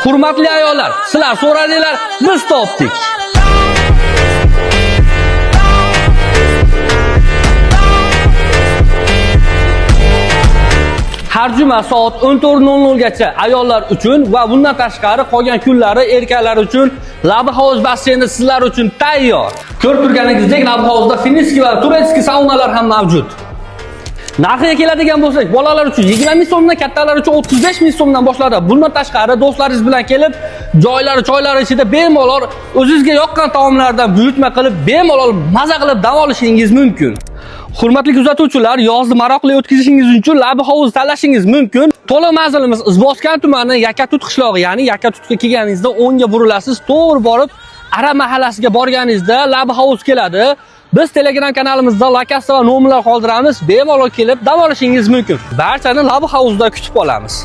Hurmatli ayollar, sizlar so'radinglar, biz topdik. Har juma soat 14:00 gacha ayollar uchun va bundan tashqari qolgan kunlari erkaklar uchun Labi Hovuz basseyni sizlar uchun tayyor. Ko'rib turganingizdek, Labi Hovuzda finniy va турецкий saunalar ham mavjud. Narxiga keladigan bo'lsak, bolalar uchun 20 ming so'mdan, kattalar uchun 35 ming so'mdan boshlanadi. Bundan tashqari do'stlaringiz bilan kelib, joylari, choylari ichida bemalol o'zingizga yoqqan taomlardan buyurtma qilib, bemalol maza qilib dam olishingiz mumkin. Hurmatli kuzatuvchilar, yozni maroqli o'tkazishingiz uchun Labi Hovuz tanlashingiz mumkin. To'liq manzilimiz Izboskan tumani Yakatut qishlog'i, ya'ni Yakatutga kelganingizda o'ngga burilasiz, to'g'ri borib Ara mahallasiga borganingizda Labi Hovuz keladi. Biz Telegram kanalimizda lokatsiya va nomerlar qoldiramiz. Bemalol kelib dam olishingiz mumkin. Barchani Labi Hovuzda kutib qolamiz.